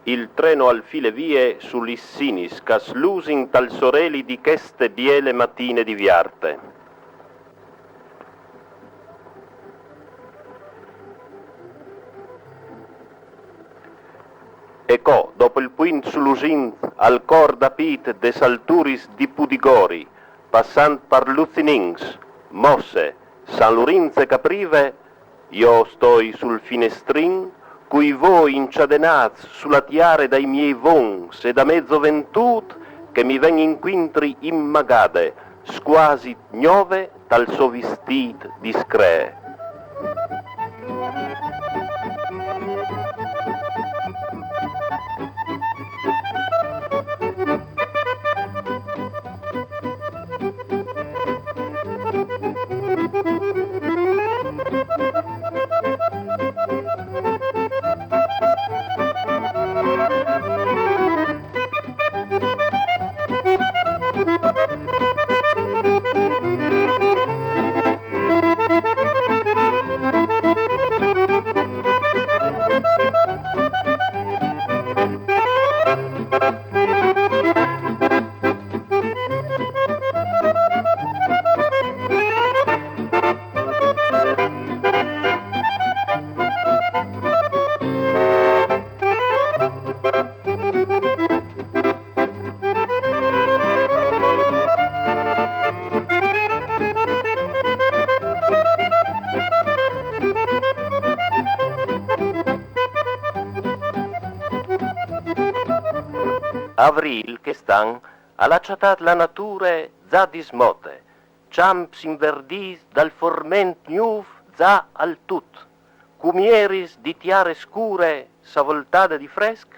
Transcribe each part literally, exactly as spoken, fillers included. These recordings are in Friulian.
Il treno al file vie su lis sinis ch'a slusin tal soreli di cheste biele matine di Viarte. E co, dopo il puint su Lusin, al cor da pit des alturis di Pudigori, passant par Luzinins, Mosse, San Lurinz e Caprive, jo stoi sul finestrin, cui voi incadenats su la tiare dai miei vons e da me zoventut che mi ven incuintri immagade, scuasi gnove tal so vistît discree. Avrîl chest an al à cjatât la nature za dismote, cjamps inverdîts dal forment gnûf za al tut, cumieris di tiare scure savoltade di fresc,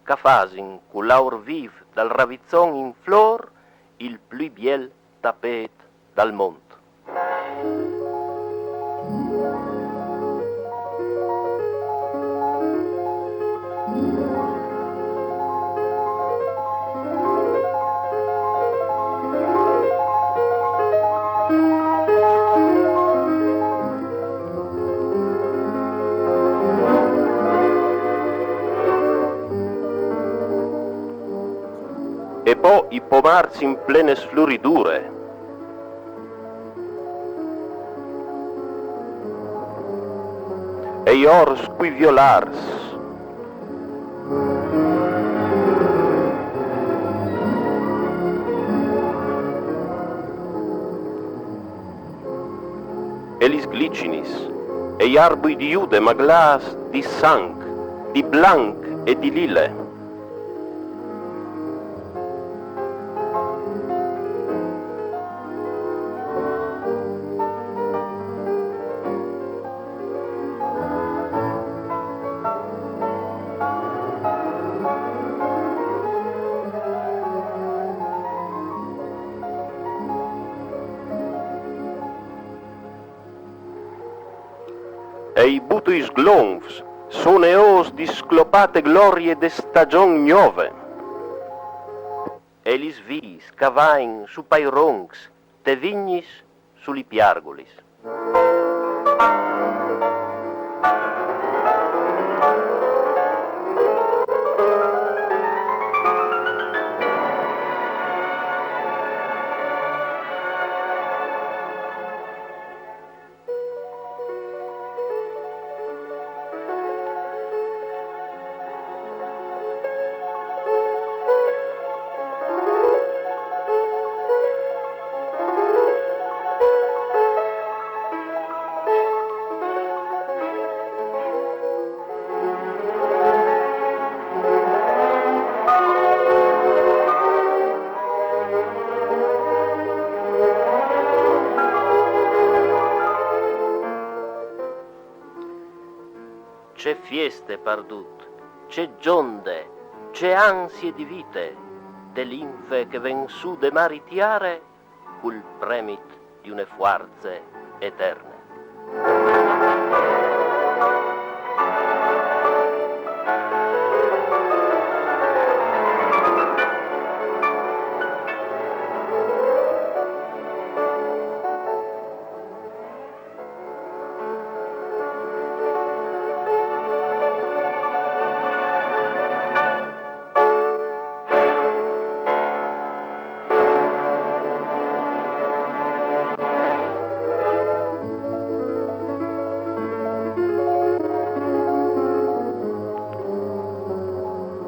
ch'a fasin cul aur vîf dal ravizon in flôr il plui biel tapêt dal mont. E po i pomârs in plene sfluridure. E i ors cui violârs. E lis glicinis, e i arbui di Jude maglâts di sanc, di blanc e di lile. E i butui sglonfs, soneôs di sclopate glorie de stagjon gnove. E lis vîs ch'a vain su pai roncs, te vignis, su li piargulis. Ce fieste, pardut, ce gjonde, ce ansie di vite, de linfe che ven sù de mari tiare, cul premit di une fuarze eterne.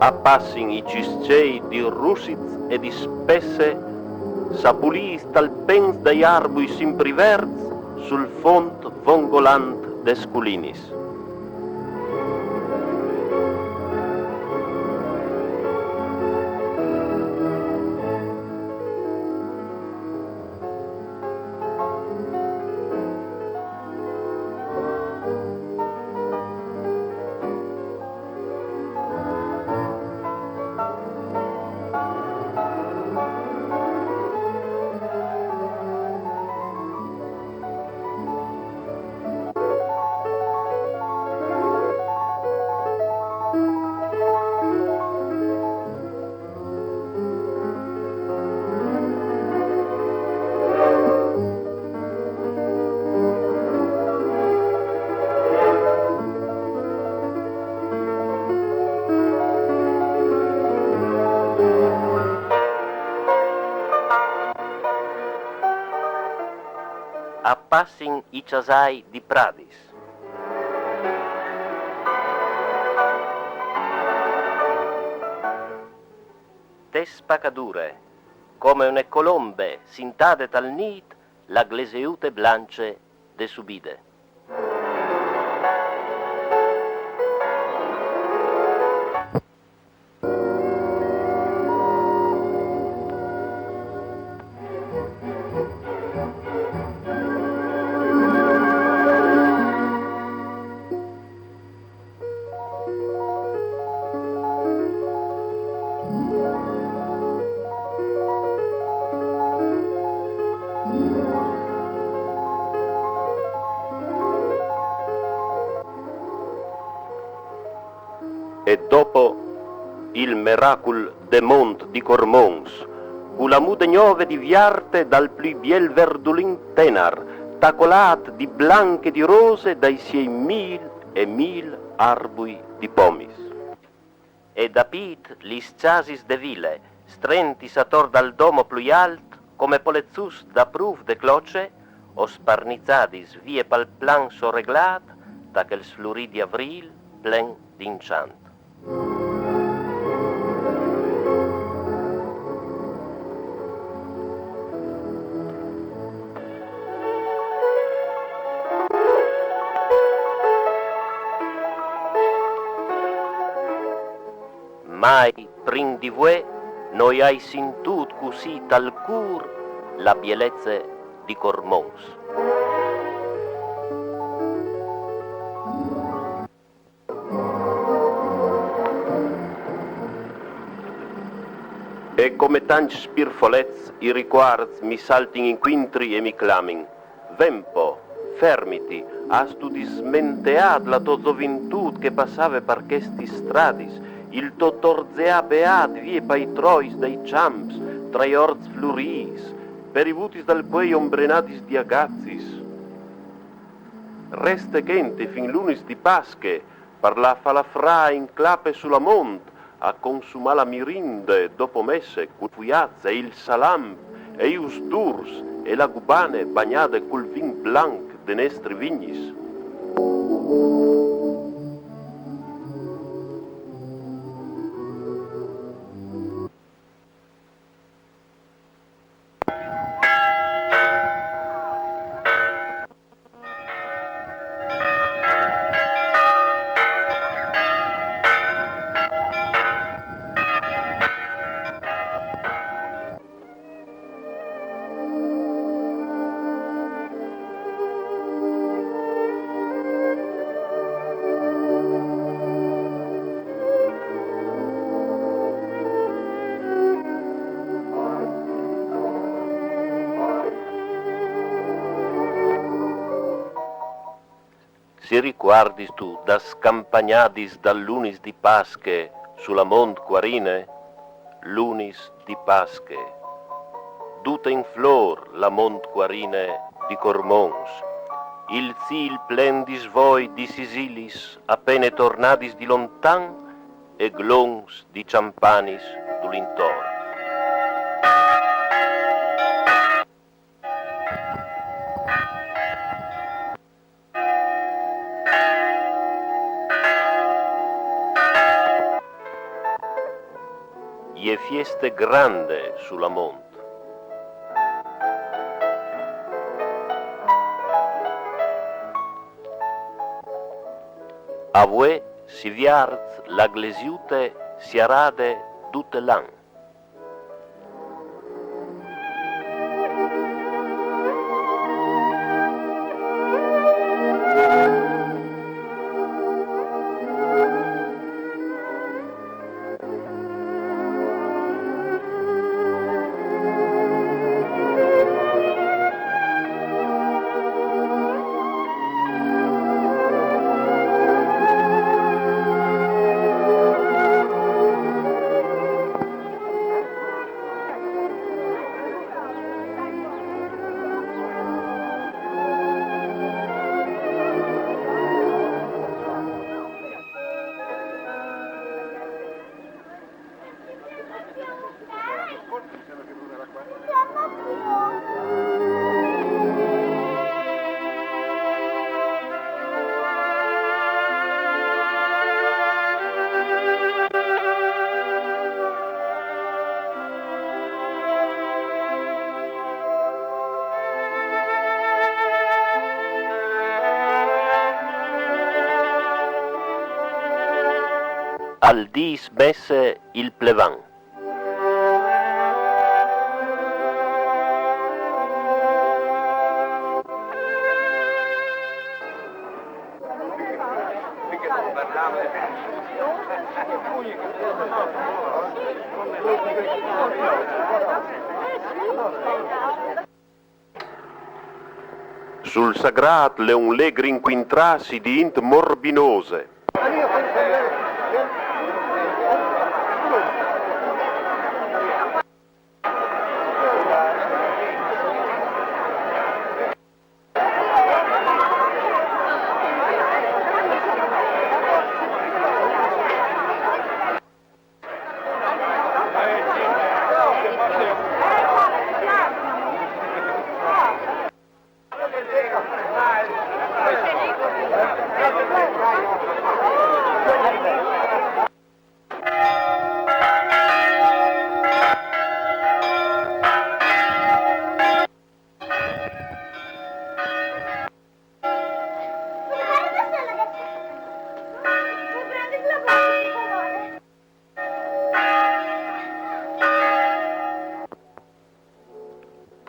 A passin i cjis-cjei di Russits e di Spesse, sapulîts tal pens dai arbui simpri verts, sul font vongolant des culinis. A passin i cjasâi di Pradis. Te spacadure, come une colombe sintade tal nît, la gleseute blancje de subide. E dopo il meracul de mont di Cormons, cu la mude gnove di viarte dal plui biel verdulin tenar, tacolât di blanc e di rose dai siei mil e mil arbui di pomis. E dapît lis cjasis de vile, strentis ator dal domo plui alt, come poleçuts da prûf de cloce, o sparniçadis vie pal plan soreglât, ta chel sflurî di Avrîl plen di inçant. Mai prin di vuê no i ai sintût cussì tal cûr la bielece di Cormons. E come tancj spirfolets, i ricuarts mi saltin incuintri e mi clamin: Ven po, fermiti, âstu dismenteât la tô zovintût che passave par chestis stradis, il to torzeâ beât vie pai trois dai cjamps, tra i orts flurîts, per i vutis dal puei ombrenadis di agazis? Reste chente fin lunis di Pasche, par lâ a fâ la frâ in clape su la mont, a consumâ la mirinde dopo messe cul fuiaç e il salam e i usturs e la gubane bagnade cul vin blanc de nestri vignis. Si ricuardistu das campagnadis dal lunis di Pasche su la mont Cuarine? Lunis di Pasche. Dute in flôr la mont Cuarine di Cormons. Il cîl plen di svoi di sisilis a pene tornadis di lontan e glons di cjampanis dulintor. e fieste grande su la mont. Avoué si viarz la glesiute siarade dut l'an. Al dîs messe il plevan. Sul sagrât l'è un legri incuintrâsi di int morbinose.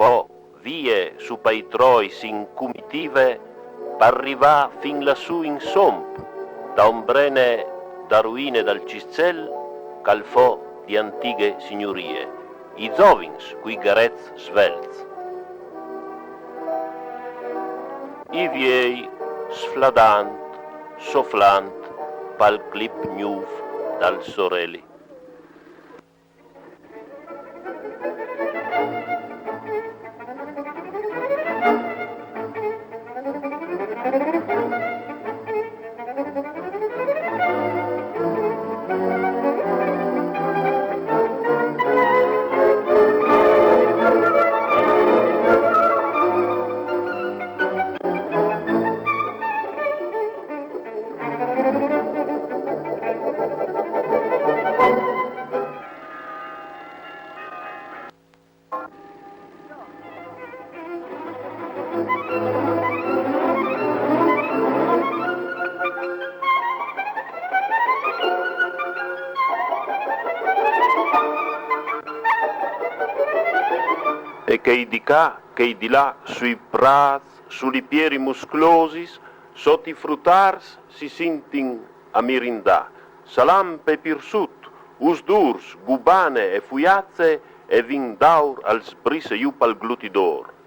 Po vie su pai trois in cumitive par rivâ fin lassù in somp, da ombrene da ruine dal cistzel ch'al fo di antighe signurie, i zovins cui garets svelts. I viei sfladant, soflant pal clip gnûf dal soreli. E chei di ca, chei di là, sui prâts, su li pieri musclosis, sot i frutârs si sintin a mirindâ. Salampe e pirsut, us dûrs, gubane e fuiaze, e vin d'aur al sbrisse jù pal glutidôr.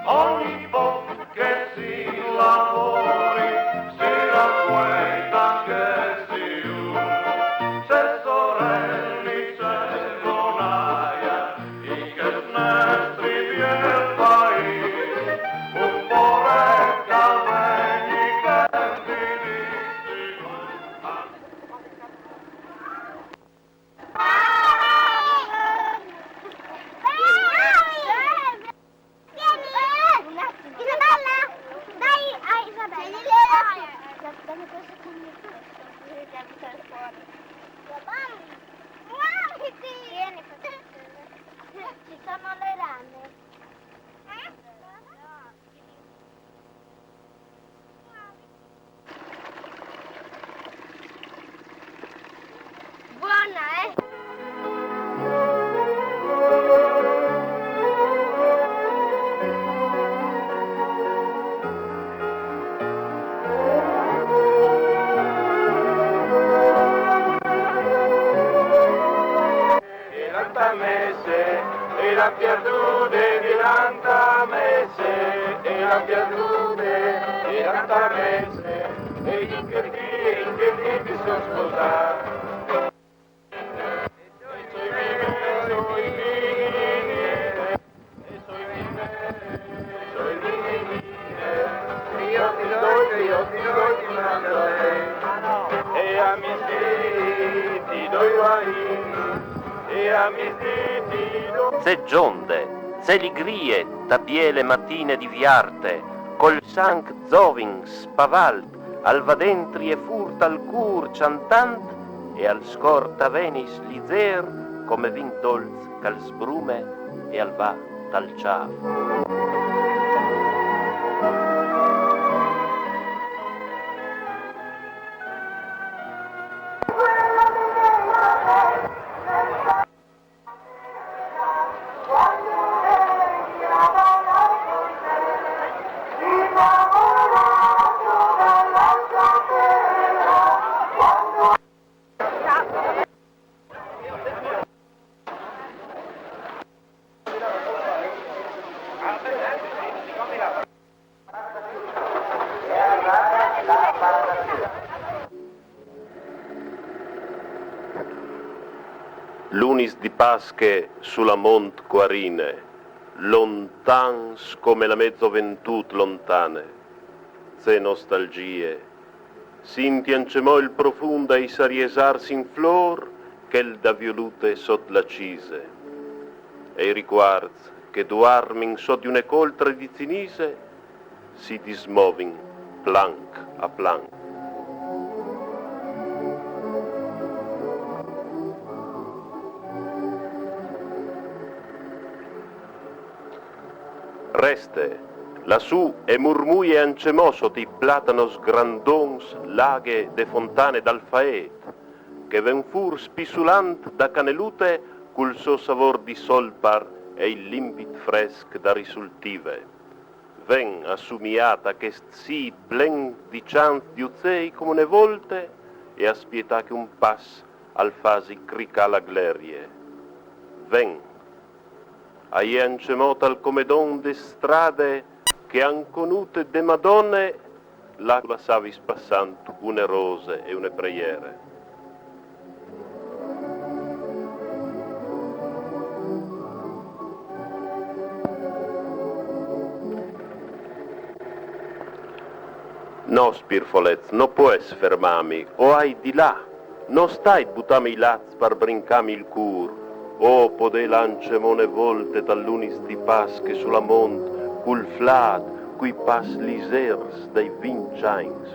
Ogni volta che si lavori, si raccuenta che si se sorelli se non haja in che nestri biel paese un poret che al vegni che vi dici. Ze gjonde, ze ligrie, ta biele matine di viarte, col sanc zovin spavalt, al va dentri e fûr tal cûr chantant, e al scor ta venis lizêr come vin dolç ch'al sbrume e al va tal cjâf. Lunis di Pasche su la Mont Cuarine, lontans come la mê zoventût lontane, ce nostalgjie, sinti ancjemò il profum dai sariesârs in flôr, chel da violute sot la cise, e i ricuarts che duarmin sot di une coltre di cinise si dismovin planc a planc. Reste, lassù e murmuie ancjemò sot i platanos grandons l'aghe de fontane dal Faet, che ven fûr spissulant da canelute cul so savôr di solpar e il limpit fresc da risultive. Ven a sumiâ ta chest sît plen di cjants di ucei come une volte e a spietâ che un pas al fasi cricâ la glerie. Ven. A je ancjemò tal comedon de strade che a àn conute de Madone, là lassavis passant une rose e une preiere. No, spirfolets, no pues fermâmi, o ai di lâ. No stait butâmi i lats par brincâmi il cûr. O podê lâ ancjemò une volte tal lunis di Pasche su la mont, cul flât, cui pas lizêrs dai vincj agns.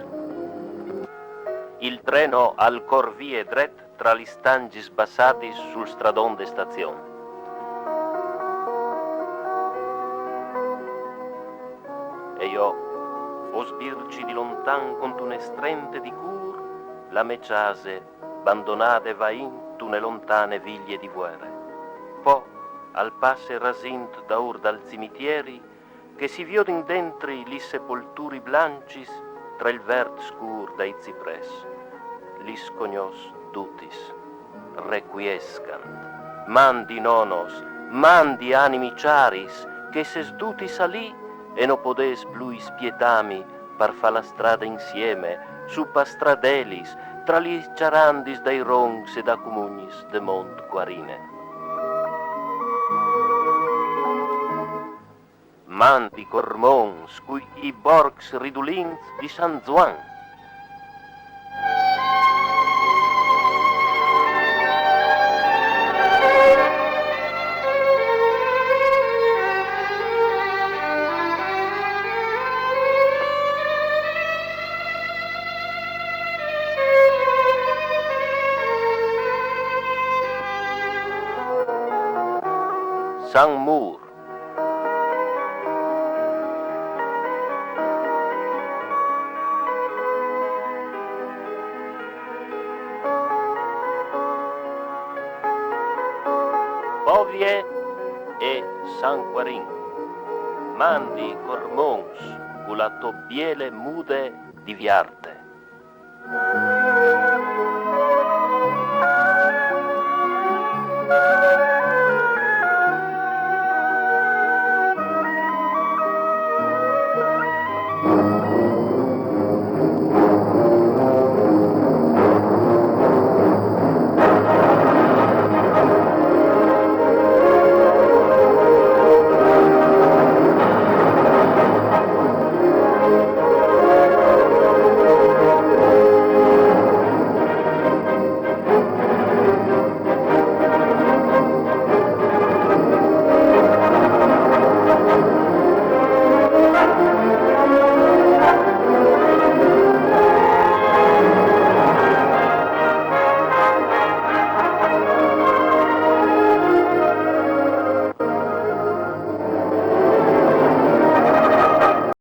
Il treno al cor vie dret tra lis stangjis bassadis sul stradon de stazion. E jo o sbirci di lontan cuntune strente di cûr la mê cjase bandonade va intune lontane vilie di vuere. Po al passe rasint daûr dal cimitieri che si viodin dentri lis sepolturi blancjis tra il vert scûr dai ciprès. Lis cognòs dutis. Requiescant. Mandi nonos, mandi animis cjaris, che sês dutis alì e no podês plui spietâmi par fâ la strade insieme, su pastradelis, tra lis cjarandis dai roncs e da cumugnis de Mont Cuarine. Mandi cormons cui borcs ridulins di San Zuan. San Mûr. Povie e San Cuarin. Mandi cormons cu la tô biele mude di viarte.